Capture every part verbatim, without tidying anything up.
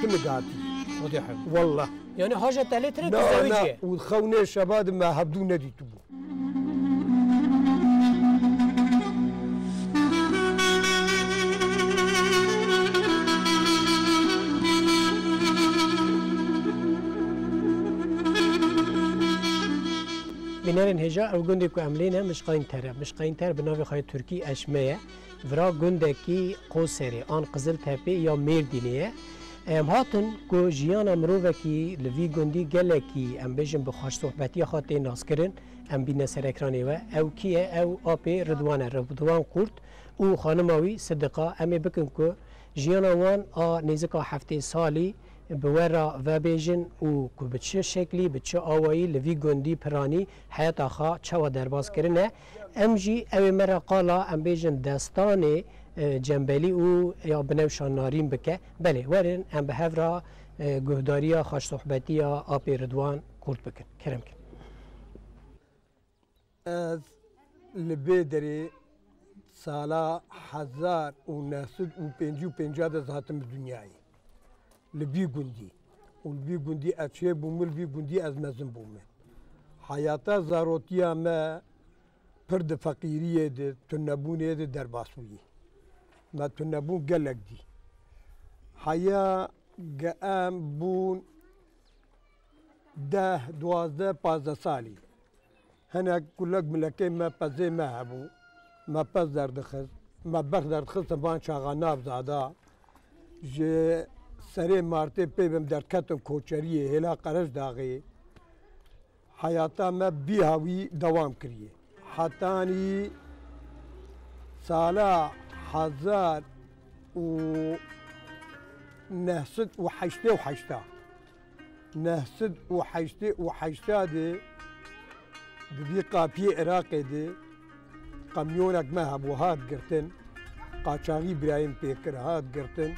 Min dihatî. Xwedê heb. Wallah. Yani haja telê tine tu Na, na, zewiciye. Û xewnê şeba de me hevdû nedîtibû. Bînerên hêja, ew gundê ku em lê ne, Mişqayîn Ter e. Mişqayîn Ter bi navê xwe yê Tirkî Eşme ye. Vira gundekî Qoserê an Qiziltepê ya Mêrdînê ye. Em hatin ku jiyana mirovekî li vî gundî gelekî, em bêjin, bi xweşsohbetiya xwe tê naskirin. Em bîne ser ekranê we. Ew kî ye? Ew apê Ridwan e, Ridwan Kurt û xanima wî Sidiqa. Em ê bikin ku jiyana wan a nêzika heftê salî bi we re vebêjin û ku bi çi şeklî, bi çi awayî li vî gundî piranî heyata xwe çawa derbas kirine. Em jî ew ê me re qala, em bêjin, destanê, e, Cembelî û ya Binewşa Narîn bike. Belê, werin em bi hev re, e, guhdariya xweşsohbetiya apê Ridwan Kurt bikin. Kerem kin. Ez li Bêderê sala hezar û neh sed û pêncî û pênc de ez hatim bi dinyayê. Li vî gundî. Û li vî gundî ez çêbûm, li vî gundî ez mezin bûme. Heyata zarotiya me pir di feqîriyê de, tunebûnê de derbas bûyî. Me tunebûn gelek dî. Heya ge em bûn deh, duwazdeh, pazdeh salî. Hinek kulek milekê me pezê me hebû. Me pez derdixist. Me berx derdixist van çaxa nav zada. Ji serê martê pê bim derdketin koçeriyê hêla Qerecdaxê. Heyata me bî hawî dewam kiriye. Hetanî sala hezar û neh sed û heştê û heşta. Neh sed û heştê û heşta de di vî qapiyê Iraqê de qemyonek me hebû hat girtin. Qaçaxî birayên pê kir hat girtin.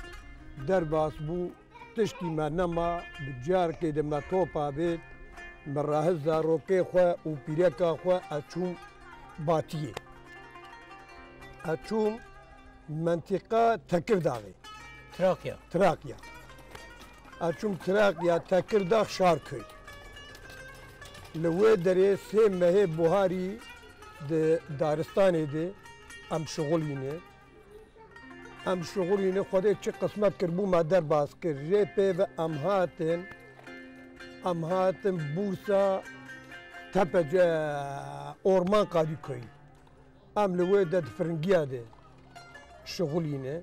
Derbas bû. Tiştî me nema, bi carekê de me topa bêt, min rahist zarokê xwe û pîreka xwe ez çûm Batiyê. Ez çûm mentîqa Tekirdaxê. Trakya. Trakya. Ez çûm Trakya, Tekirdax, Şarköy. Li wê derê sê mehê buharî di daristanê de em şixulîne. Em şixulîne, Xwedê çi qismet kir, bû me derbas kir. Jê pê ve em hatin, em hatin Bursa Tepece, Orman Kadîkoyî. Em li wê de di firingiya de şixulîne.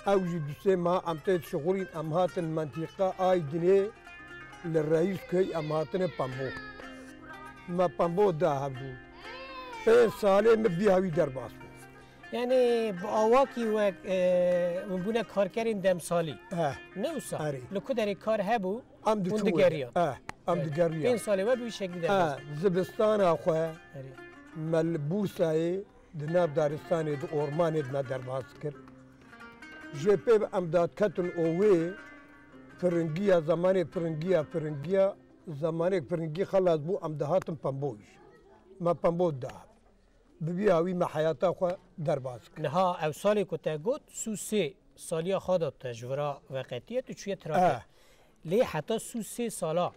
Ew jî du sê meha em tê dişixulîn, em hatin mentîqa Aydinê li Reîsköy, em hatine Pembo. Me Pembo da hevdû. Pênc salê min vî hawî derbas bû. Yani bi awakî wek, e, hûn bûne karkerên demsalî. Eh. Ne wisa? Erê. Li ku derê kar hebû, em hûn diçûn digeriyan. Eh, em digeriyan. Pênc salê we bi wî şeklî derbas. Eh, zivistana xwe Erê. me li Bursayê di nav daristanê, di ormanê de me derbas kir. Jê pê em dadketin û wê firingiya, zemanê firingiya, firingiya, zemanê firingî xelas bû, em dihatin Pemboyî. Me Pembo da. Bi vî hawî me heyata xwe derbas kir. Niha ew salê ku te got, sî û sê saliya xwe de te ji vira veqetiye, tu çûye Trakya. Eh. Lê heta sî û sê sala,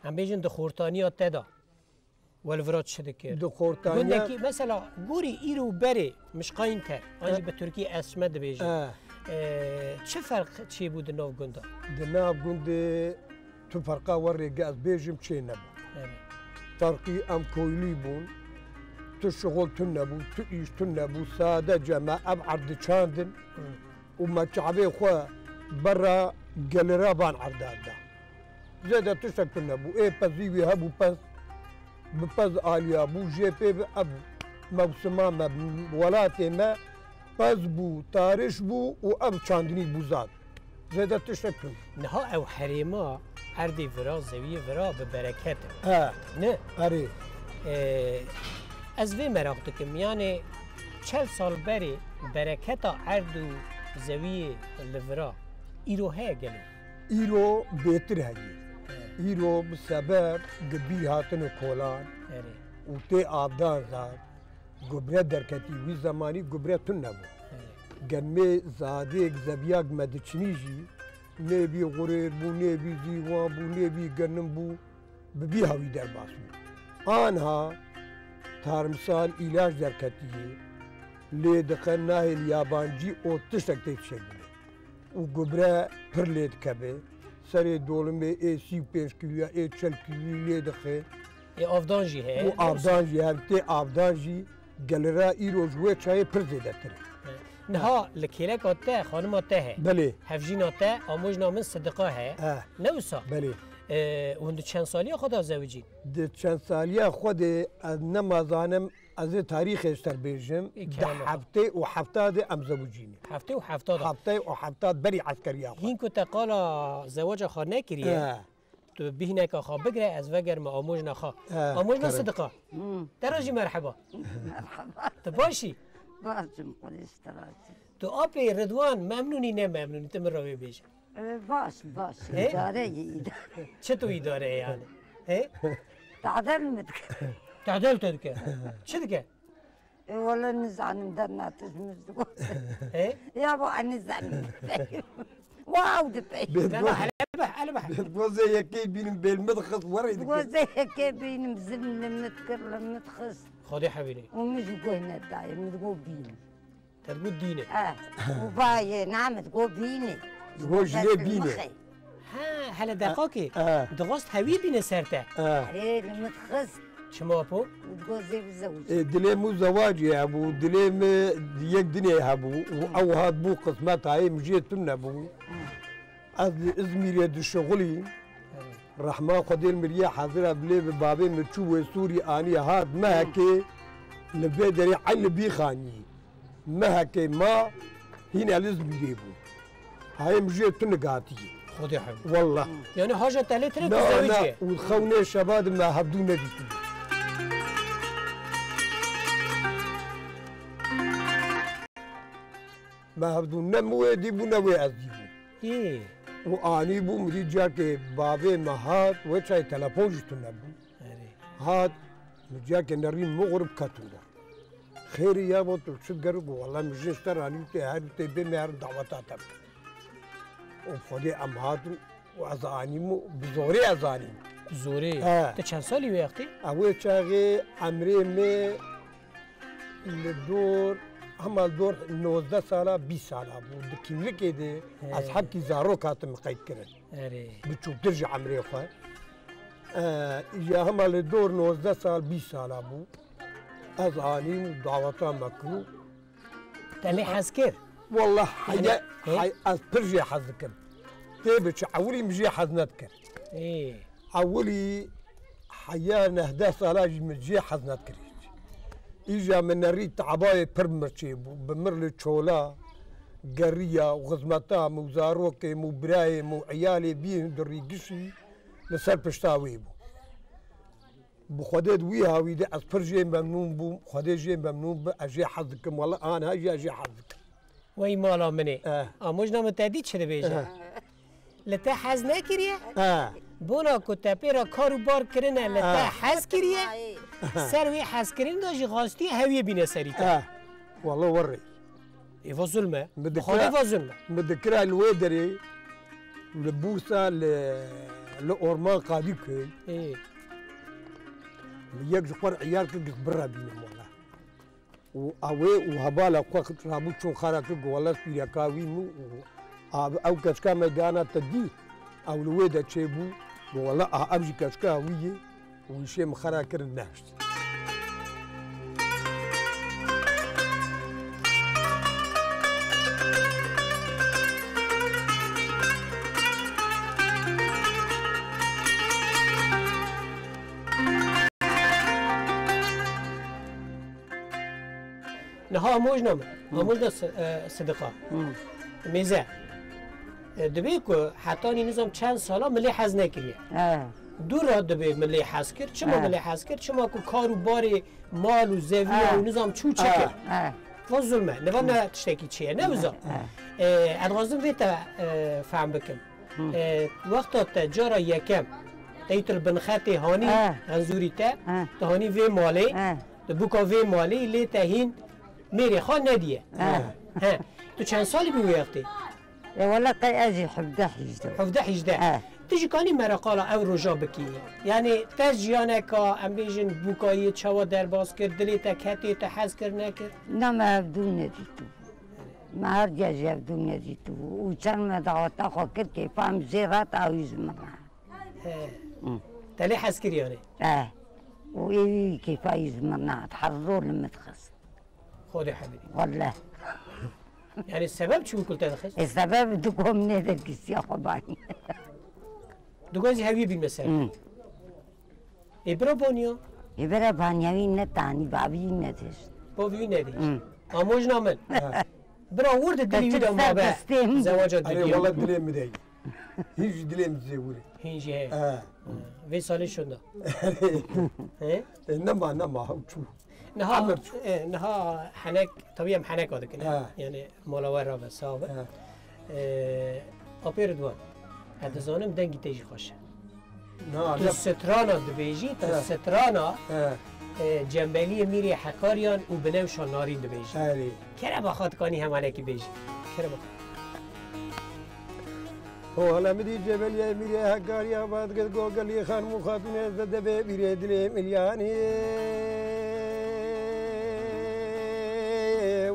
em bêjin di xortaniya te de, we li vira çi dikir? Di xortaniya Gundekî, mesela, gorî îro û berê Mişqayîn Ter, an jî Eh. bi tirkî Esme dibêjin. Eh. Ee, çi ferq çêbû di nav gunda? Di nav gundê tu ferqa werê ge ez bêjim çê nebû. Evet. Ferqî em koylî bûn. Tu şixul tune bû, tu îş tune bû. Sadece me ev erd diçandin Hı. û me çavê xwe berra gelira van erda da. Zêde tiştek tune bû. Ê pezî wî hebû pez, bi pez aliya bû. Jê pê bi ev mewsima me, welatê me pez bû, tariş bû û ev çandinî bû zad. Zêde tiştek tune. Niha ew herêma erdê vira, zewiyê vira bi bereket e. He. Ne? Erê. Ee, ez vê meraq dikim, yani çel sal berê bereketa erd û zewiyê li vira îro heye gelo? Îro bêtir heye. He. Îro bi sebeb di bîr hatine kolan Erê. û tê avdan zad, gubre derketî, wî zemanî gubre tune bû. Erê. Genmê zadêk, zeviyek me diçinî jî, Nêbî xurêr bû, nêbî zîwan bû, nêbî genim bû, bi vî hawî derbas bû. Anha tarmsal îlaç derketiye, lê dixe nahêl yabancî û tiştek tê dişekinê. Û gubre pir lê dikeve. Serê dolimê ê sî û pênc kîloya, ê çil kîloyî lê dixe. Ê avdan jî heye, Û ne wisa? Avdan jî, hevtê avdan jî gelira îro ji wê çayê pir zêdetir e. Niha li kêleka te, xanima te heye. Belê. Hevjîna te, amojna min Sidiqa heye. He. Ne wisa? Belê. E, hûn di çend saliya xwe de zewicîn? Di çend saliya xwe de ez nema zanim, ez ê tarîxê ji te bêjim. Ê, Di kerema xwe. Heftê û hefta de em zewicîne. Heftê û hefta de. Heftê û hefta berî eskeriya xwe. Hîn ku te qala zewaca xwe nekiriye, He. tu bîhneka xwe bigire, ez vegerime amojna xwe. He, Amojna kerem. Sidiqa. Hmm. Te re jî merheba. Merheba. Tu baş î? Baş im, Xwedê ji te razî. Tu apê Ridwan memnûn î ne memnûn î, tu min re wê bêje. E, baş, baş. He? Îdare ye, îdare. Çi tu îdare ye yani? He? Tadel mi dike? Tadel te dike. Çi dike? E, wele nizanim derna tu ji min ji dixwe. He? Ya bo ez nizanim dipeyim. Wow dipeyim. Bêt Na, na, goz-, hele beh, hele beh. Bêt gozê yekê bînim bêl min dixist, werê dike. Gozê yekê bînim zim li min dikir, li min dixist. Xwedê hebînî. Û min ji guh nedayê, min digot bînim. Te digot dînê. Eh, û bayê, na min digot bînê. Ji bo jilê bînê. Mixê. He, hele deqakê. Eh. Dixwest hewî bîne ser te. Eh. Erê, li min dixist. Çima po? Û digot zê bi zewicî. Ê, dilê min zewacê hebû, dilê min yek dinê hebû û ew hat bû qismeta yê min jê tune bû. Ez li Izmîrê dişixulî. Rehma Xwedê li miriyê hezir e, bilê bi babê min çû wê Sûrî anî hat mehekê li vê derê eyn li Bîxanî. Mehekê ma hîn el Izmîrê bû. Hayê min jê tu nigatiyê. Xwedê hebû. Wallah. Yani haja te lê tine Na, tu na, zewicî. Û xewnê şeba di me hevdû nedîtibû. Me hevdû ne min wê dîbû ne wê ez dîbû. Ê. Û anî bû mirî carkê bavê me hat, wê çay telefon jî tune bû. Erê. Hat, min carkê nerî mixurib ketû de. Xêrî ya bo tu çi gerû bû, wela min jê ji te ranî tê her tê bê me her daweta te bike. Û Xwedê em hatin û ez anîm û bi zorê ez anîm. Bi zorê? He. Te çend salî wê wextê? Ew wê çaxê emrê me li dor, hema li dor nozdeh sala, bîst sala bû. Di kîmlikê de He. ez hemkî zarok hatim qeyd kirin. Erê. Biçûktir ji emrê xwe. E, ya hema li dor nozdeh sal, bîst sala bû. Ez anîm û daweta me kir û Te lê hez kir? Wallah, Yani, heye, he? Hey, ez pir jê hez dikim. Tê biçe, ewilî min jê hez nedikir. Ê. Ewilî heya nehdeh sala jî min jê hez nedikir hiç. Îja min nerî tabayê pir mir çêbû. Bi mir li çola, geriya û xizmeta min û zarokê min û birayê min û eyalê bîn di rîgişî li ser pişta wê bû. Bi Xwedê di wî hawî de ez pir jê memnûn bûm, Xwedê jê memnûn bi, ez jê hez dikim, wele aniha jî ez jê hez dikim. Wey mala min ê. Eh. Amojna min te dî çi dibêje? Eh. Li te hez nekiriye? Eh. Bona ku te pê re kar û bar kirine, li te Eh. hez kiriye? Eh. Ser wê hezkirin de jî xastiye hewiyê bîne serî te. Eh. Wele werê. Ê va zulm e. Bi Xwedê va zulm e. Min dikira li wê derê, li Bursa, li, li Orman Kadîköy. Ê. Min yek ji xwe re eyar kir, girt bira bînim wela. Û ew ê û hevala xwe rabû çûn xera kir, got wela spîreka wî min û ew keçka me dana te dî. Ew li wê de çêbû, got wela a ev jî keçka wî ye. Û îşê min xera kirin nehişt. Niha amojna min, Hmm. amojna si-, e, Sidiqa. Hmm. Mêze. E, dibê ku hetanî nizam çend sala min lê hez nekiriye. He. Dû re dibê min lê hez kir. Çima He. min lê hez kir? Çima ku kar û barê mal û zeviya He. û nizam çû çi He. kir? He. Va zulm e. Niva ne tiştekî çi ye. Ne wisa. He. E, ez dixwazim vê te, e, fehm bikim. Hı. E, wexta te cara yekem, teyt li bin xetê hanî, He. Xenzûrî te, He. tu hanî vê malê, He. tu bûka vê malê, lê te hîn mêrê xwe nediye. He. He. Tu çend salî bû wê wextê? E, wele qey ez jî hevdeh hîjdeh. Hevdeh hîjdeh. E. Tu jî kanî me re qala ew roja bikî. Yanî te jiyaneka, em bêjin, bûkayî çawa derbas kir, dilê te ketê, te hez kir, nekir? Na, me hevdû nedîtibû. Me her cî jî hevdû nedîtibû. Û çend me daweta xwe kir, kêfa em jê re, ta wî ji min re. He. Hı. Te lê hez kir yanî? E. Û ê wî kêfa wî ji min re hat. Her rol li min dixist. Xwedê hebînî. Welle. Yanî sebeb çi bû ku li te dixist? E, sebeb digo min nêdergîsiya xwe banî. Digo ez ê heviyê bînme ser. Hı. Ê bira baniya? Ê bira baniya wî netanî, bavî nedişt. Bavî wî nedişt. Hı. Amojna min. Ha. Bira wir de dilê wî de mabe. Zewaca Erê, didî. Wele dilê min de ye. Hîn jî dilê min zêwir e. Hîn jî heye. Ha. Vê salê şonda. He? E, nema, nema, çû. Niha, Emir çû. E, niha henek, tabii em heneka dikin, e. Ha. Yani mala we rabe, sabe. Ha. E, Apê Ridwan, ez dizanim dengî te jî xweş e. Na, Tu ne- strana dibêjî, tu He. strana, He. e, Cembeliyê Mîrê Hekaryan û Binewşa Narîn dibêjî. Erê. Kerema xwe dikanî hemanekî bêjî. Kerema xwe. Ho hele min dî Cebeliye Mîrê Hekariya, Badgir Gogelî, Xanmû Xatûnê, Zedebê Mîrê Dilê Milyanê.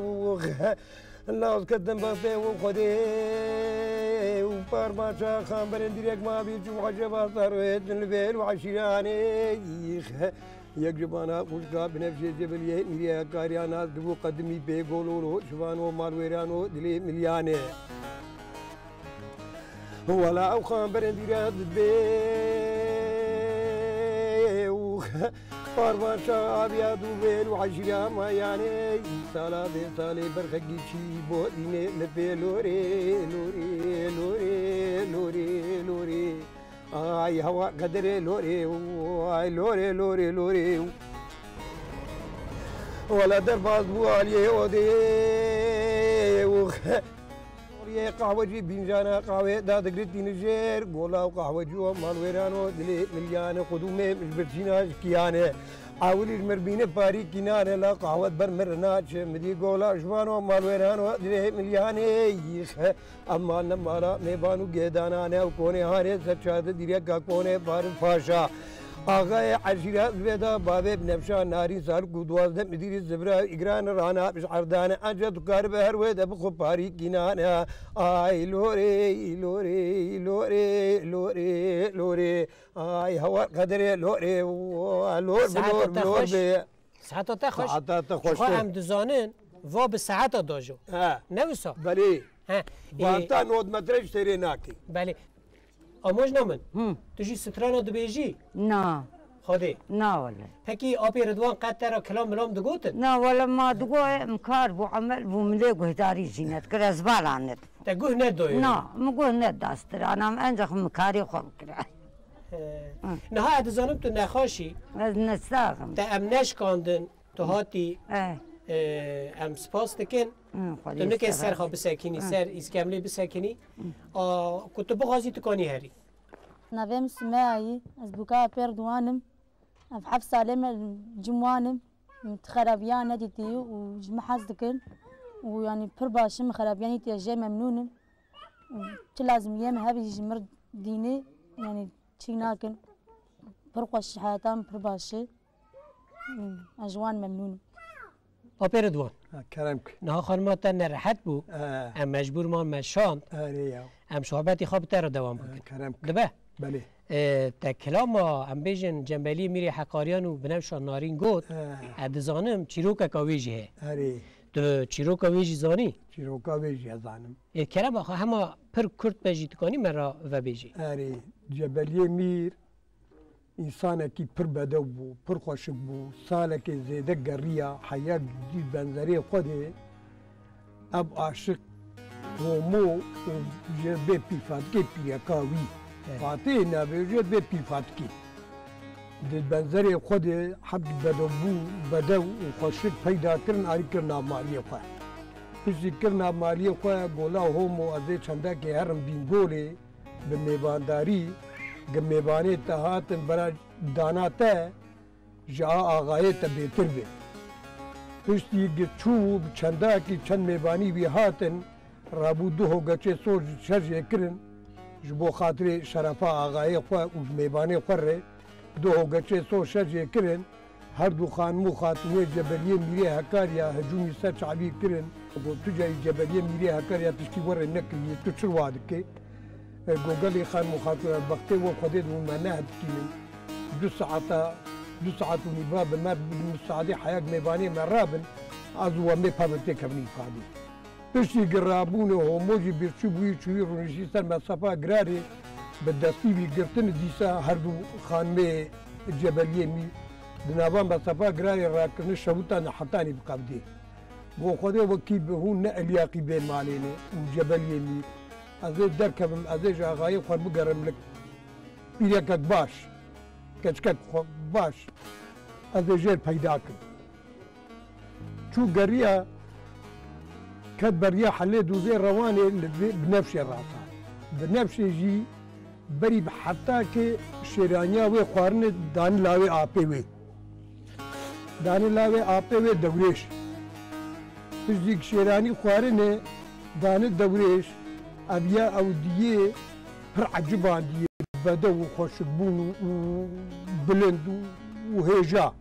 Û Laz ketin bextê û Xwedê û parmaça xamberên dîrek ma bî çû eceba serwêtin li vêl û eşîranê. Yek ji bana xwişka binevşê Cebeliyê Mîrê Hekariya nas dibû qedimî pê gololo şivan û malwêran û dilê milyanê. Wela ew xamberên dîre dibê û parvanşa aviya dûvêl û eşîra mayanê sala vê salê berxekî çî bo dînê li pê lorê, lorê, lorê, lorê, lorê. Ay hewa qederê lorê û ay lorê, lorê, lorê û. Wela derbas bû aliyê odê û Yê qehwecî bîncana qehwê dadigirî tîni jêr, gola û qehwecî û malwêran û dilê milyane qudûmê ji birçîna ji kiyane. Ewilî ji mir bîne parî kînane la qehwet ber mir naçe. Midî gola ji van û malwêran û dilê milyane yîxe. Ema ne mala mêvan û gêdanane û konê hanê ser çade dîreka konê Faris Paşa. Axayê eşîra zibêda bavê bi nefşa narîn sal ku duwazdeh midîrî zibra îgran rana bi ji erdane. Anca dikaribe her wê de bi xwe parî kînane. Ay lorê, lorê, lorê, lorê, lorê. Ay hewa qederê lorê, lor bi Saeta lor bi te lor xweş. Be. Saeta te xweş. Saeta te xweş Xwe be. Em dizanin, va bi saeta dajo. He. Ne wisa? Belê. He. Vanta nod metre ji têrê nake. Belê. Amojna min. Hı. Tu jî strana dibêjî? Na. Xwedê. Na wele. Pekî Apê Ridwan qet te re kilam milam digotin? Na wele ma digo em kar bû, emel bû, min lê guhdarî jî nedikir, ez bala nedibû. Te guh nedoye? Na, min guh neda strana, min encax min karê xwe bikira. He. Hı. Niha ez dizanim tu nexaş î. Ez nesax im. Te em neşkandin. Tu hatî, Eh. e, em spas dikin. Hı, Xwedê Tu nike ser xwe bisekînî, Hı. ser îskemlê bisekînî. A, ku tu bixwazî tu kanî herî. Navê min Sumeya yî, ez bûka Pêrdiwan im. Ev heft salê me cim wan im. Min ti xerabiya nedîtî û ji min hez dikin. Û yanî pir baş im, xerabiya nedîtiye jê memnûn im. Û çi lazim yê min hebî ji mir dînê, yanî çîk nakin. Pir xweş, heyata min pir baş e. Hmm, ez ji wan memnûn im. Apê Ridwan. Ha, kerem ki. Niha xanima te nerehet bû. He. Em mecbûr man me şand. Erê ya. Em sohbetê xwe bi te re dewam Ha, bikin. Kerem ki. Dibe? Belê. E, te kilama, em bêjin, Cembelî Mîrê Heqariyan û Binevşa Narîn got, He. ez dizanim çîrokeka wê jî heye. Erê. Tu çîroka wê jî zanî? Çîroka wê jî ez zanim. E, kerema xwe hema pir kurt be jî tu kanî me re vebêjî. Erê, Cebeliyê Mîr Însanekî pir bedew bû, pir xweşik bû. Salekê zêde geriya heya di benzerê xwe de. Ev aşiq Homo û ji bê pîrfatikê pîreka wî. Evet. Fatihê navê jê bê pîrfatikê. Di benzerê xwe de heb bedewbû, bedew û xweşik peyda kirin, alî kirina maliyê xwe. Piştî kirina maliyê xwe, gola Homo ez ê çendekê herim Bîngolê. Bi mêvandarî, gi mêvanê te hatin bera dana te ji a axayê te bêtir be. Piştî gi çû bi çendakî çend mêvanî wî hatin, Rabû du hogeçê sor şer jê kirin, ji bo xatirê şerefa axayê xwe û ji mêvanê xwe re du hogeçê sor şer jê kirin. Her du xanim û xatûnê Cebeliyê Mîrê Hekariya hicûmî ser çavî kirin. Got, "Tu carî Cebeliyê Mîrê Hekariya tiştî we re nekiriye, tu çi wa dikê?" E, got, "Gelê xanim û xatûna bextê we Xwedê di me nehedikînin. Du saeta, du saet û nîva bi me bidin, saetê heyek mêvanê me rabin, ez û we mê pevin têkevin îfadê." Piştî girabûnê Homo jî birçî bûyî çûyî rûniştî ser Mesefa Girarê, bi destî wî girtin dîsa her du xanimê Cebeliyê Mîr di nava Mesefa Girarê rakirine şewitandin hetanî bi qebdê. Got, "Xwedê wekî bi hûn ne elyaqî bê malê ne û Cebeliyê Mîr. Ez ê derkevim, ez ê ji axayê xwe bigerim li pîrekek baş, keçikek xwe baş, ez ê jêr peyda kim." Çû geriya, ket beriya helê dûzê rewanê li vê Binevşê rasa. Binevşê jî berî bi hetakê şêraniya wê xwarine dane lawê apê wê. Dane lawê apê wê Dewrêş. Piştî şêranî xwarine dane Dewrêş, ev ya ew diyê pir ecibandiye, bedew û xweşikbûn û, û bilind û, û hêja.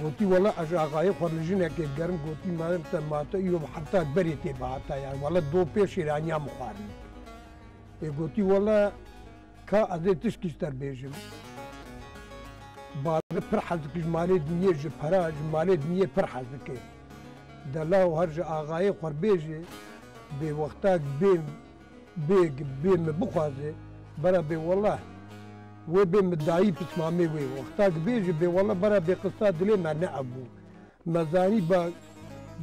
Gotî, "Wela ez ji axayê xwe li jinekê gerim." Gotî, "Madem te mate îro bi hefta berê tê bihata, yani wela do pê şêraniya min xwarin." Ê gotî, "Wela ka ez ê tişkî ji te bêjim. Bavê pir hez dike ji malê diniyê, ji pera, ji malê diniyê pir hez dike. De law her ji axayê xwe bêje, bê wextak bê bê, bê min bixwaze, bera bê wela wê bê min dayî pismamê wê. Wexta ki bêje bê wela bera bê qista dilê me ne ev bû. Me zanî ba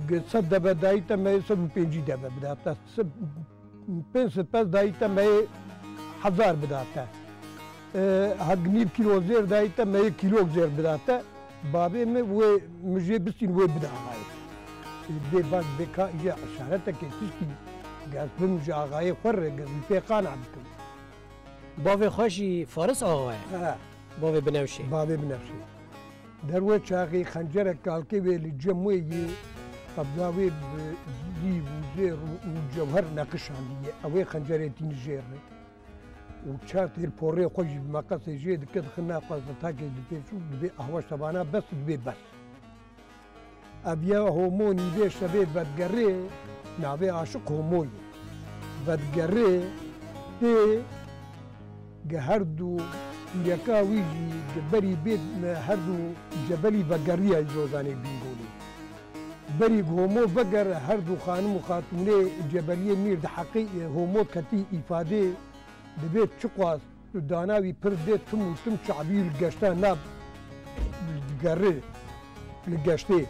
gi sed deve dayî te me yê sed û pêncî deve bida te. Se-, pênc sed pez dayî te me yê hezar bida te. E, hek nîv kîlo zêr dayî te me yê kîlok zêr bida te." Bavê min wê, min jê bistîn wê bida axayê. Bê bak bê ka îja işaretekê tişkî, gez bim ji axayê xwe re, gez min pê qana bikim. Bavê xwe jî Faris Axa ye? He. Bavê Binevşê. Bavê Binevşê. Der wê çaxê xencerek kalkê wê li cem wê yê, qebza wê bi zîv û zêr û, û cewher neqişandiye. Ew ê xencerê tîni jê re. Û çar têl porê xwe jî bi meqesê jê dike, dixin nav qezeta kê dipêç û dibê ahwaş tebana bes, dibê bes. Ev ya Homo nîvê şevê vedigerê, navê aşiq Homo ye. Vedigerê tê gi her du pîreka wî jî gi berî bê her du cebelî vegeriyayî zozanê Bîngolê. Berî gi Homo vegere her du xanim û xatûnê Cebeliyê Mîr di heqê Homo ketî îfadê. Dibê çiqas tu dana wî pir bê, tim û tim çavî li geşta nav digerê li geştê.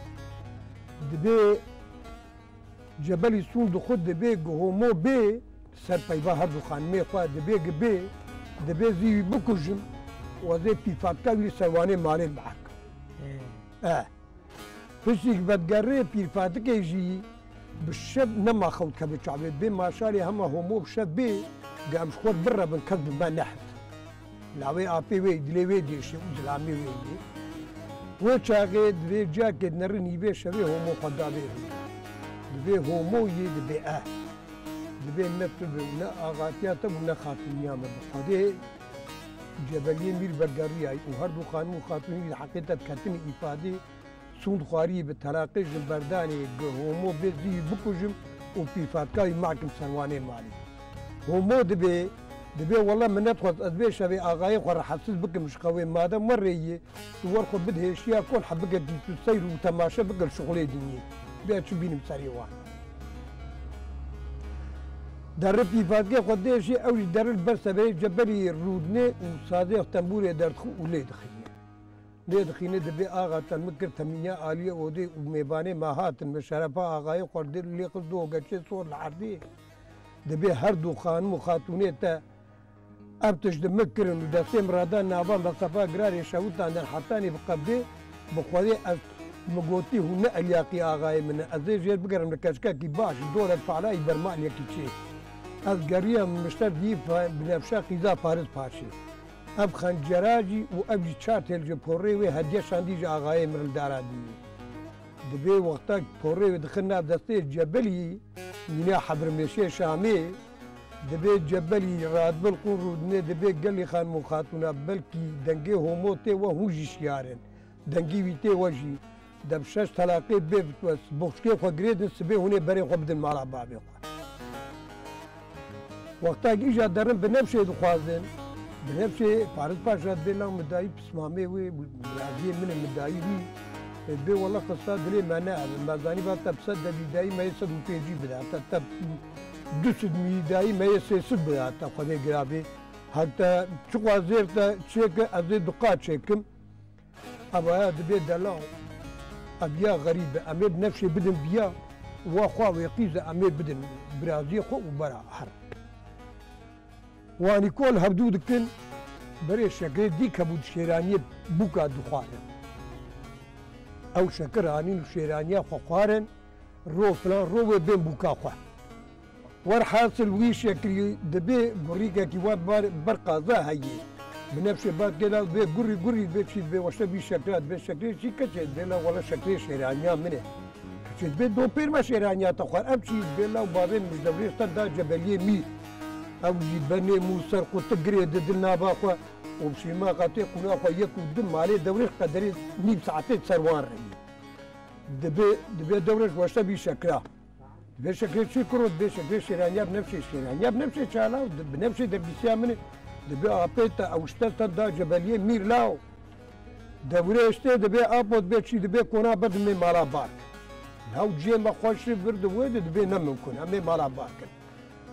Dibê cebelî sûnd xwe dibê gi Homo bê ser peyva her du xanimê xwe dibê gi bê, dibê zî wî bikujim û ez ê pîfatka wî ser wanê malê bihekim. Ê. E. Piştî ki vedigerê pîrfatikê jî bi şev nema xew dikeve çavê. Dibê maşalê hema Homo bi şev bê, ge em ji xwe birebin kes bi me nehit. Lawê apê wê, dilê wê dêşe û zilamê wê yê. Wê çaxê divê cakê neri nîvê şevê Homo xwe davê rû. Dibê Homo yê dibê e. Dibê ne tu bi, ne axatiya te bû, ne xatûniya me bi. Xwedê Cebeliyê Mîr vegeriyayî û her du xanim û xatûnî di heqê te diketinî îfadê, sûnd xwariyî bi telaqê jin berdanê gi Homo bê zî wî bikujim û pîfatka wî makim ser wanê malê. Homo dibê, dibê wela min nedixwest ez vê şevê axayê xwe rehetsiz bikim ji xewê, madem we rê yê, tu wer xwe bide hêşiya kol hebikekî tu seyr û temaşe bike li şixulê dinyê. Bê çi bînim serê wan. Derê pîfatkê xwe dêşê ew jî derê li ber seberê cebelî rûdinê û sazê tembûrê derdixin û lê dixîne. Lê dixîne dibê axa te min kir temîniya aliyê odê û mêvanê me hatin, min şerefa axayê xwe dê lê xist du hogeçê sor li erdê. Dibê her du xanim û xatûnê te ev tişt di min kirin û destê min radan nava Mesefa Girarê şewitandin hetanî bi qebdê, bi Xwedê ez min gotî hûn ne elyaqî axayê min in, ez ê jêr bigerim li keçikekî baş, dorek palayî berma elyekî çê. Ez geriyam min ser dî Fa-, Binevşa qîza Faris Paşê. Ev xencera jî û ev jî çar têl ji porê wê hediye şandî ji axayê min li dara dînî. Dibê wexta porê wê dixin nav destê Cebelî, mîna Hebrimêşê Şamê, dibê Cebelî radibin qûr û dinê dibê gelî xanim û xatûna belkî dengê Homo tê we hûn jî şiyar in. Dengî wî tê we jî. De bi şeş telaqê bê boxçikê xwe girêdin, sibê hûnê berê xwe bidin mala bavê xwe. Wexta îja derin Binevşê dixwazin. Binevşê Faris Paşa dibê la min dayî pismamê wê, biraziyê min e, min dayî wî. E, dibê wela qisa dilê me ne, me zanî ba te bi sed devî dayî me yê sed û pêncî bida, te, te du sed mî dayî me yê sê sed bida, te Xwedê girabê. Hek te çiqas zêr te çêke, ez ê duqa çêkim. Evaya dibê delal. Ev ya xerîb e. Em ê Binevşê bidin biya. Wa xwe wê qîz e, em ê bidin biraziyê xwe û bera her. Wanî kol hevdû dikin. Berê şekirê dîk hebû di şêraniyê bûka dixwarin. Ew şekir anîn û şêraniya xwe xwarin. Ro filan ro wê bên bûka xwe. Werhasil wî şekilî dibê gurîkekî wan bar ber qaza heyî. Binevşê bat gela dibê gurî gurî dibê çî dibê weşte bî şekla dibê şeklê çî keçê dibê la wele şeklê şêraniya min e. Keçê dibê do pêr me şêraniya te xwar ev çî dibê la bavê min ji dewrê stand da Cebeliyê Mîr. Ew jî benê mû ser qutik girê di dil nava xwe û şîma qatê qûna xwe yek û du malê dewrê qederê nîv saetê ser wan revî. Dibê, dibê dewrê ji weşte bî şekla. Dibê şeklê çi kuro, dibê şeklê şêraniya Binevşê, şêraniya Binevşê çala, di-, Binevşê derbîsiya min e. Dibê apê te ew işte te da Cebeliyê Mîr law. Dewrê işte dibê apo dibê çî dibê kona ber dimê mala bar. Law ciyê me xweş vir di wê de dibê ne mimkun, em ê mala bar kin.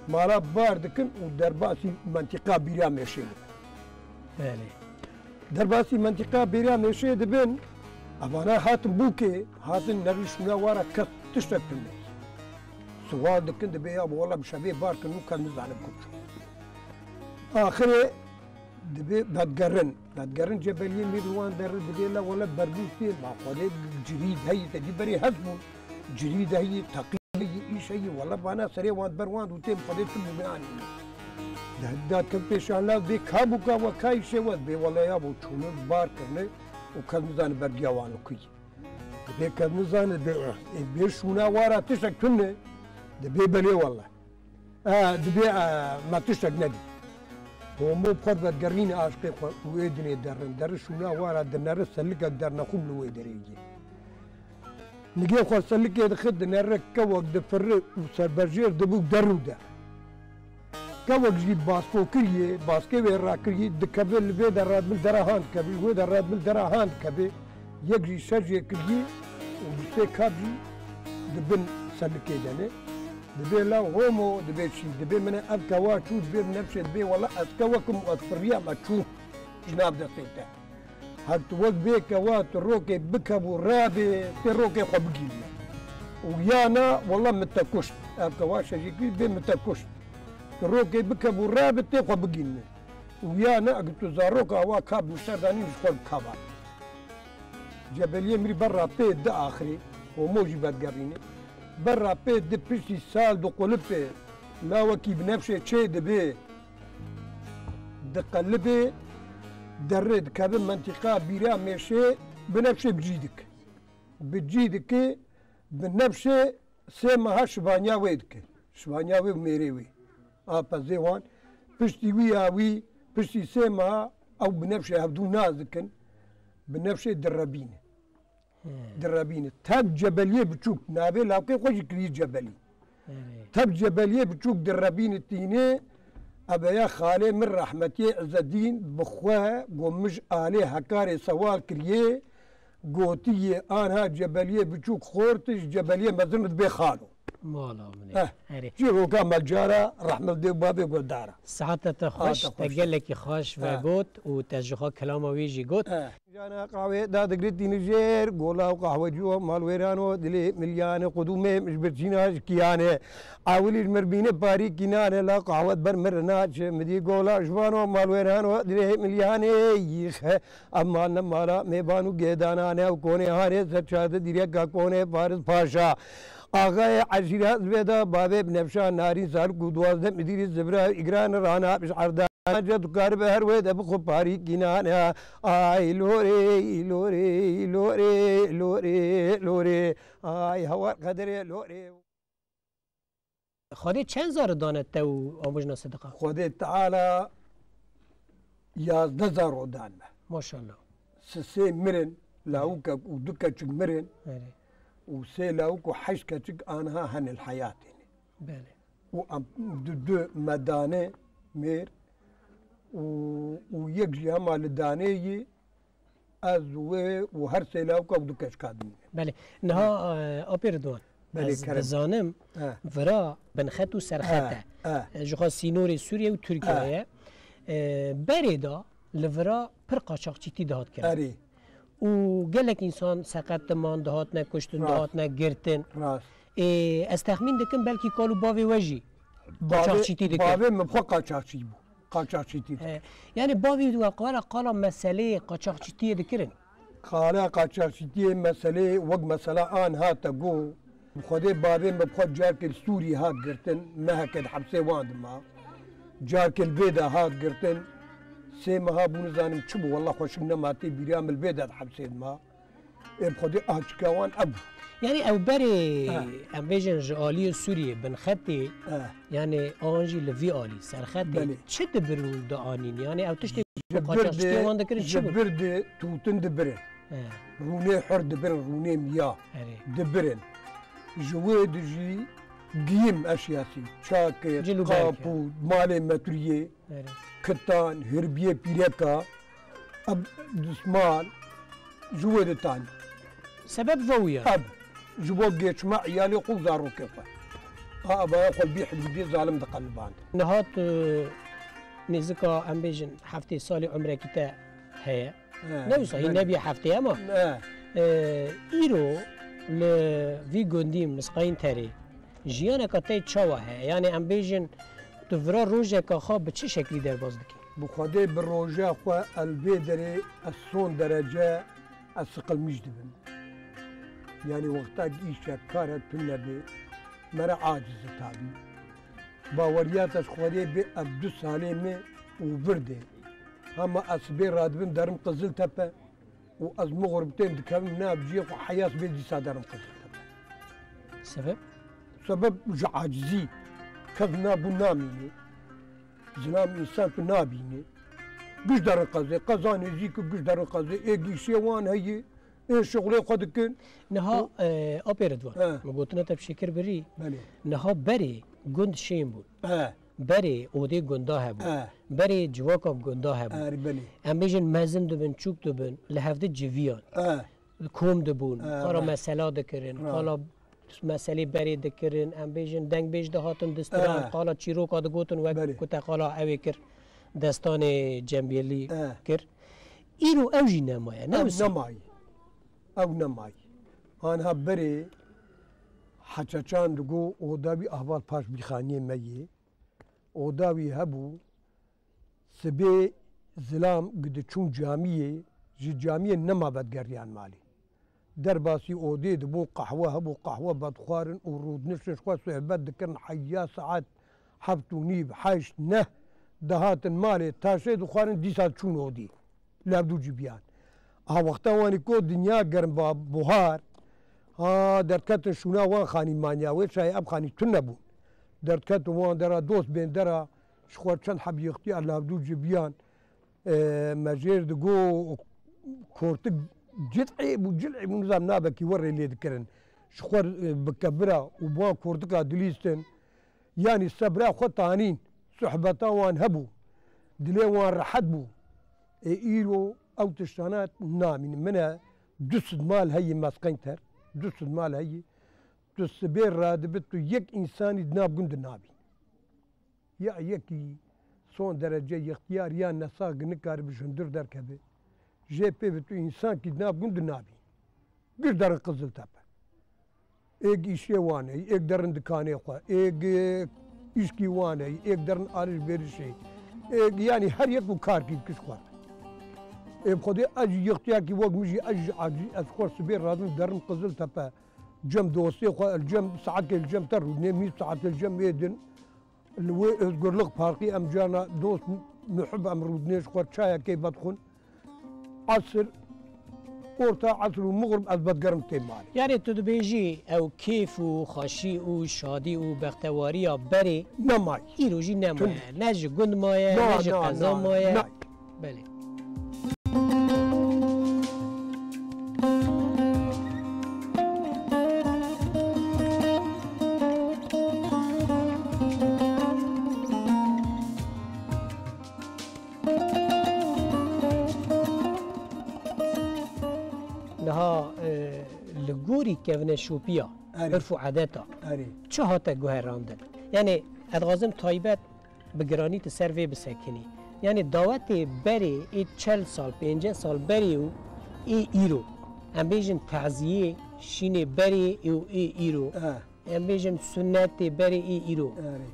Mala bar dikin û derbasî mentîqa bîra mêşê dibin. Belê. Derbasî mentîqa bîra mêşê dibin, evana hatin bûkê, hatin nerî şûna wara kes tiştek tune. Siwal dikin dibê ya wela bi şevê bar kin û kes nizanin ku çû. Axirê dibê vedgerin. Vedgerin Cebeliyê Mîr li wan derri dibê la wele berbû tê, ma Xwedê cirîd heyî te dî berê hez bûn. Cirîd heyî, teqî heyî, îş heyî, wele vana serê wan ber wan û têm Xwedê tu bû anî. Dehda kevt pêşan la dê ka bûka we ka îşê we bê wele ya bo çûne bar kirine û kes nizane bergiya wan û kuyî. Dibê kes nizane dibê, ê, bê şûna wara tiştek tune, dibê belê wele. E, dibê, e, me tiştek nedî. Homo bi xwe vedgerîne aşqê xwe û ê dinê derin. Deri şûna wara dineri selikek dernexûm li wê derê yê. Nigê xwe selikê dixit dineri kewek difirri û serbejêr dibû der û der. Kewek jî basko kiriyê, baskê wê rakiriyê, dikeve li vê dera dibin dera han dikeve, li wê dera dibin dera han dikeve. Yek jî şer jê kiriyê û du sê kap jî dibin selikê de ne. Dibê la Homo, dibê çî? Dibê min e ev kewa çû, dibê Binevşê, dibê wela ez kewekim û ez firiyam, ez çûm ji nav destê te. Hek tu wek vê kewa tu rokê bikevû rabê, tê rokê xwe bigînî. Û ya na, wela min te kuşt. Ev kewa şejî kir, bê min te kuşt. Tu rokê bikevû rabê, tê xwe bigînî. Û ya na, eger tu zaroka wa ka bi nişter danî ji xwe bikava. Cebeliyê Mîrî berra pê di axirî, Homo jî vedigerîne. Berra pê di piştî sal du qulipê lawekî Binevşê çê dibê, diqelibê, derê dikeve mentîqa bîra mêşê Binevşê bi cî dike. Bi cî dike, Binevşê sê meha şibaniya wê dike. Şibaniya wê û mêrê wê. A pezê wan. Piştî wî ya wî, piştî sê meha ew Binevşê hevdû nas dikin. Binevşê direbîne. Hmm. Direbîne. Tev Cebeliyê Biçûk. Navê lawkê xwe jî kirî Cebelî. Evet. Tev Cebeliyê Biçûk direbîne tîne. Ebeya xalê min rehmetiyê Ezedîn bi xwe go min ji alê hekarê sewal kiriye. Gotiyê, anha Cebeliyê Biçûk xort, ji Cebeliyê Mezin dibê xalo. Mala min e. Eh, Erê. Çîroka Melcara, rehmet dê û bavê guhdara. Saeta te xweş, Saeta te xweş. Gelekî xweş Eh. vegot û te ji xwe kelama wî jî got. Eh. Cana qahwê da digritîne jêr, gola û qahwecî û malwêran û dilê milyane qudûmê ji birçîna ji kiyane. Ewilî ji mir bîne parî kînane, la qahwet ber mir naçe, midî gola ji van û malwêran û dilê milyane yîxe. Ev mal ne mala mêvan û gêdanan e, ew konê hanê ser çardeh dîreka konê Faris Paşa. Axayê eşîra Zibêda, bavê Binevşa Narîn Salik û duwazdeh midîrî Zibra Îgran Rana bi ji erda. Ancak tu karibe her wê de bixwe parî kînane. Ay lorê, lorê, lorê, lorê, lorê. Ay hawar qederê lorê. Xwedê çend zarê dane te û amûjna Sidiqa? Xwedê Teala yazdeh zaro dan me. Maşallah. Sisê mirin, lawikek û du keçik mirin. Erê. Û sê lawik û heşt keçik aniha hene li heyatê ne. Belê. Û em du, du me dane mêr û, û yek jî hema li danê yî ez wê û her sê lawika û du keçika din. Belê. Niha, e, Apê Ridwan, Belê, ez kerem. dizanim He. vira binxet û serxet He, e. he. E, ji xwe sînorê Sûriye û Tirkiye He. ye. E, berê de li vira pir qaçaxçîtî dihat kirin. Erê. Û gelek însan seqet diman, dihatine kuştin, Rast. dihatine girtin. Rast. Ê, ez texmîn dikim belkî kal û bavê we jî Bavê, qaçaxçîtî dikirin. bavê min xwe qaçaxçî bû. Qaçaxçîtî. He. Yani bavê we qala, qala meseleyê qaçaxçîtiyê dikirin. Qala qaçaxçîtiyê meseleyê wek mesela an hate go. Xwedê bavê min xwe carkê li Sûrî hat girtin, meheke di hepsê wan dima. Carkê li vê de hat girtin. Sê meha bû nizanim çi bû, wallah xweşik nema tê bîra min li vê de di hepsê dima. Ê bi xwedê açika wan ev bû. Yani ew berê, Ha. em bêjin ji aliyê Sûriyê, binxetê, Ha. yani an jî li vî alî, serxetê, Belê. çi dibir û dianîn? Yani ew tiştê Ji qaçaxçitiyê birdê, wan dikirin çi ji bû? birdê tûtin dibirin. He. Rûnê hur dibirin, rûnê miya Erê. dibirin. Ji wê di jî giyim eşyasî, çakir, Cil û berke. qapû, malê metriyê, Erê. kitan, hirbiyê pîreka, ev dismal, ji wê ditan. Sebeb ve wî ye. Ev, ji bo geçme iyalê xwe û zarokê xwe. A, avaya xwe bî hidûdê zalim diqeliband. Nihat, e, nêzika, em bêjin, heftê salê umrekî te heye. He, Ne wisa, hîn belê. nebiye heftê, ama, He. e, îro li vî gundî Misqayîn Terê jiyaneka te çawa heye? Yani em bêjin, tu vira rojeka xwe bi çi şeklî derbas dikî? Bi Xwedê bi roja xwe el vê derê ez son derece ez siqilmîş dibim. Yani wexta îşek kare tune bê, mere aciz e tabî. Baweriya te ji Xwedê bê ev du salê me û vir dê. Hema ez sibê radibim derim Qiziltepe û ez mixurib tên dikevim nav ciyê xwe heyas bê dîsa derim Qiziltepe. Sebeb? Sebeb ji acizî. Kes nabû namînê. Zilam însan tu nabînê. Giş derin qezê. Qeza nêzîk û giş derin qezê. Ê gîşê wan heye. Ê şixulê xwe dikin. Niha, Û e, Apê Ridwan, He. min gotina te bi şêkir birî. Belê. Niha berê gund şên bûn. He. Berê odê gunda hebû. He. Berê civaka gunda hebû. Erê, belê. Em bêjin mezin dibin, çûk dibin, li hevdi civiyan. He. Kom dibûn, He, qala he. mesela dikirin, He. qala meselê berê dikirin, em bêjin dengbêj dihatin distiran, He. qala çîroka digotin wek Belê. ku te qala ew ê kir, destanê Cembêlî He. kir. Îro ew jî nemaye, ne Ew wisa? nemayî. Ew nemayî. Anha berê Heçeçan digo oda wî ahval paş bîxaniyê me yê. Oda wî hebû, sibê zilam gi diçûn camiyê, ji camiyê nema vedgeriyan malê. Derbasî odê dibûn, qehwe hebû, qehwe vedixwarin û rûdiniştin ji xwe sohbet dikirin, heya saet heft û nîv, heşt, neh dihatin malê, taşê dixwarin, dîsa çûn odî. Li hevdû civiyan. A wexta wanî ku dinya germ ba buhar, ha, derdketin şûna wan xanî manya, wê çayê ev xanî tune bûn. Derdketin wan dera dost bên dera, ji xwe çend heb yextiyar li hevdû civiyan, e, me jêr digo kortik cil'ê bû, cil'ê bû, nizam nabekî werê lê dikirin. Ji xwe, e, bi kevira û bi wan kortika dilîstin. Yanî sebra xwe tanîn, sohbeta wan hebû, dilê wan rehet bû. Ê îro ew tiştana namînin. Min e du sed mal heyî mesqeynter, du sed mal heyî. Tu sibê radibi tu yek însanî di nav gund de nabîn. Ya yekî son derece yextiyar ya nesax gi nikaribi ji hundir derkeve. Jê pê ve tu însankî di nav gund de nabîn. Giş derin Qiziltepe. Êk îşê wan heyî, êk derin dikanê xwe, êk, e, îşkî wan heyî, êk derin alişverişê, êk, yanî her yek û karkî dikir xwe. Ê bi Xwedê ez jî yextiyakî wek min jî, ez jî acî, ez xwe sibê radin derin Qiziltepe. Cem dostê xwe, el cem saetê, el cem te rûnê, mî saetê, el cem ê din. Li wê Özgürlük Parkî em carna dost Muhib em rûdinê ji xwe çayekê vedixwin. Esir, orta esir û mixrib ez vedigerim tê malê. Yani tu dibêjî ew kêf û xweşî û şadî û bextewariya berê Nemaye. Îro jî nemaye. Tune. Ne ji gund maye, Na, ne ji na, qeza na, maye. na. Belê. Niha, e, li gorî kevneşopiya Erê. Irf û edeta Erê. Çi hate guherandin? Yani, ez dixwazim taybet bi giranî tu ser vê bisekinî. Yani, dawetê berê ê çel sal, pênceh sal berê û ê îro. Em bêjin taziyê şînê berê û ê îro. Eh. Em bêjin sunnetê berê ê îro. Erê.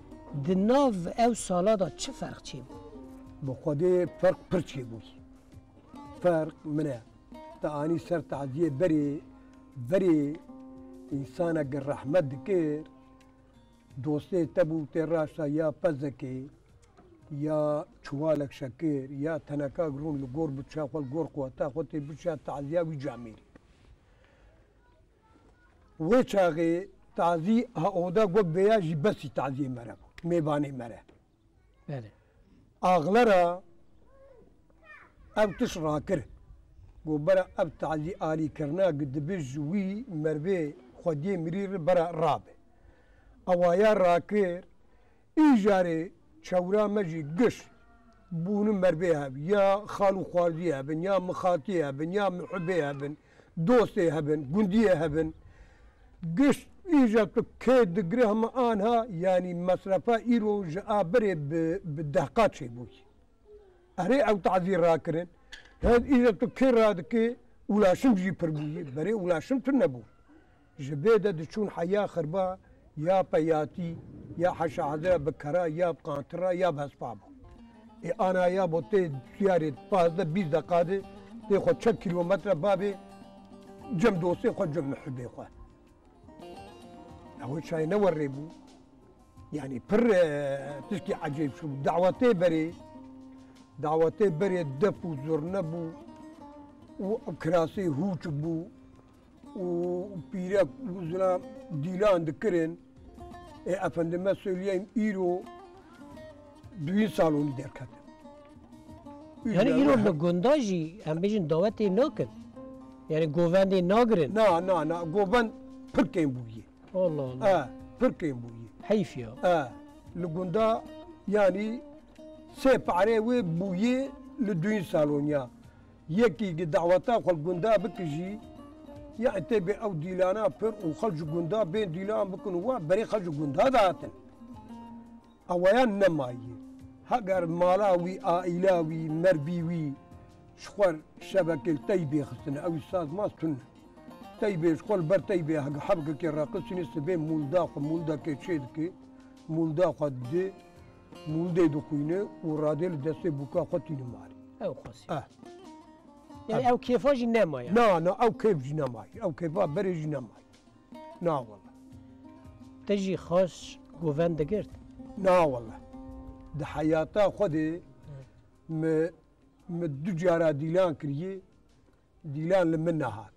Di nav ew sala de çi ferq çêbû? Bi Xwedê ferq pir çêbû. Ferq min e. Te anî ser taziyê berê, berê însaneke rehmet dikir, dostê te bû tê raşa ya pezekê, ya çuwalek şekir, ya teneka rûn li gor biçe xwe, li gor quweta xwe tê biçe taziya wî camêrî. Wê çaxê tazî ha oda got vêya jî besî taziyê me re bû, mêvanê me re. Belê. Axlera ev tişt rakir. Got bera ev tazî alîkirina gi dibe ji wî mervê xwediyê mirî re bera rabe. Ewaya rakir, îcarê çewra me jî giş bûni mervê hev, ya xal û xwarzî hebin, ya mixatî hebin, ya muhibê hebin, dostê hebin, gundiyê hebin. Giş îca tu kê digire hema anha, yanî mesrefa îro ji a berê bi, bi dehqa çêbûyî. Erê ew tazî rakirin. Hed îca tu kê radikê, ulaşim jî pir bûyî. Berê ulaşim tune bû. Ji bê de diçûn heya xirba, ya peyatî, ya heşa hezira bi kera, ya bi qantira, ya bi hespa bû. Ê ana ya bo tê diyarê pazdeh bîst deqa de tê xwe çend kîlometre babê cem dostê xwe, cem muhibê xwe. Ew çayê ne werê bû. Yani pir, e, tişkî ecêb çû. Dawetê berê, dawetê berê def û zurne bû û kirasê hûç bû. û pîrek û zina dîlan dikirin. Ê efendime söyleyeyim, îro duyun salonî derketin. Yani îro li gunda jî em bêjin dawetê nakin. Yani govendê nagirin. Na, na, na, govend pir kêm bûyî. Allah Allah. E, pir kêm bûyî. Heyf ya. E, li gunda yani sê parê wê bûyî li duyun saloniya. Yekî gi daweta xwe li gunda bikijî, ya tê bê ew dîlana pir û xwe ji gunda bên dîlan bikin û wa berê xwe ji gunda datin. Ewayan nemayî. Heger mala wî, aîla wî, mervî wî ji xwe şevekê li teybê xistine, ew î sazmaz tune. Teybê ji xwe li ber teybê heg-, hebkekê reqisîne, sibê mûlda xwe, mûldekê çê dike, mûlda xwe dide, mûldê dixwîne û radê li destê bûka xwe tîne malê. Ew xwesî. Eh. Yani ev kêfa jî nemaye. Na, na, ew kêf jî nemaye. Ew kêfa berê jî nemaye. Na wele. Te jî xaş govend digirt? Na wele. Di heyata xwe de mi, mi du cara dîlan kiriye, dîlan li min nehat.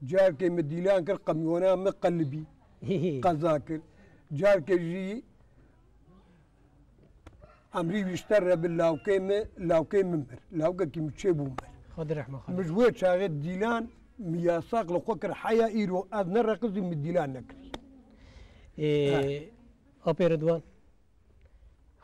Carkê mi dîlan kir, qemyona mi qelibî, qeza kir. Carkê jî Emrî wîşter re bi lawkê mi, lawkê min bir. Lawkekî min çêbû mir. Xwedê rehma xwe. Min ji wê çaxê dîlan mi yasak li xwe kir, heya îro ez nereqizî min dîlan nekirî. Ê, Apê Ridwan,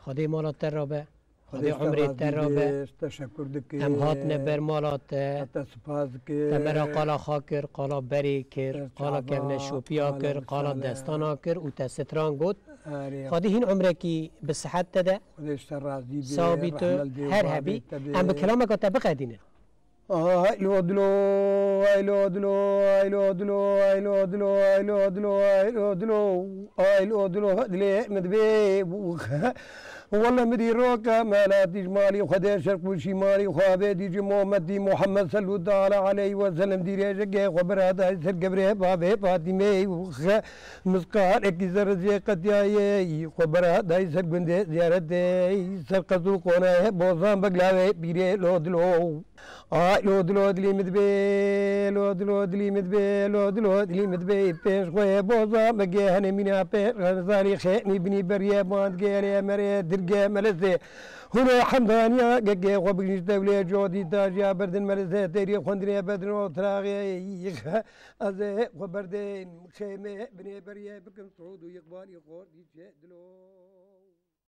Xwedê mala te rabe. Xwedê Xwedê te umrê razî te rabe. Be, teşekkür dike. Em hatine ber mala te. Te spas dike. Te me ra qala xwe kir, qala berê kir, qala kevneşopiya kir, qala destana kir û te stran got. Erê. Xwedî hîn umrekî bi sihet te de. Xwedê ji te razî be, Sağ bî tu, rehmet dê û her babê hebî. Te be. Em bi kilameka te biqedînin. Ay lo dilo, ay lo dilo, ay lo dilo, ay lo dilo, ay lo dilo, ay lo dilo, ay lo dilo, dilê min dibê. Wele min dî roka mela dîj malî xwe de şerq û şîmalî xwe bê dîjî Muhammedî Muhammed sallu teala aleyhi ve sellem dîrêjeke xwe bira dayî ser gevrê bavê Fatîmê. Mizqarekî zerre jê qetiyayê xwe bira dayî ser gundê ziyaretê ser qez û qonayê bozan beglavê pîrê lo dilo. Ay lo dilo dilî min dibê, lo dilo dilî min dibê, lo dilo dilî min dibê. Pênc xweyê boza me gê henê mîna pênc xemzanî xênî binî beriye bandgê lê merê dirgê melesê. Hûnê hemdaniya gegê xwe bigîş dewlê codî tajiya berdin melesê têrî xwendinê bedin o traxê. Ez ê xwe berdên xêmê binê beriye bikim sûd û yiqbalî xortî çê dilo.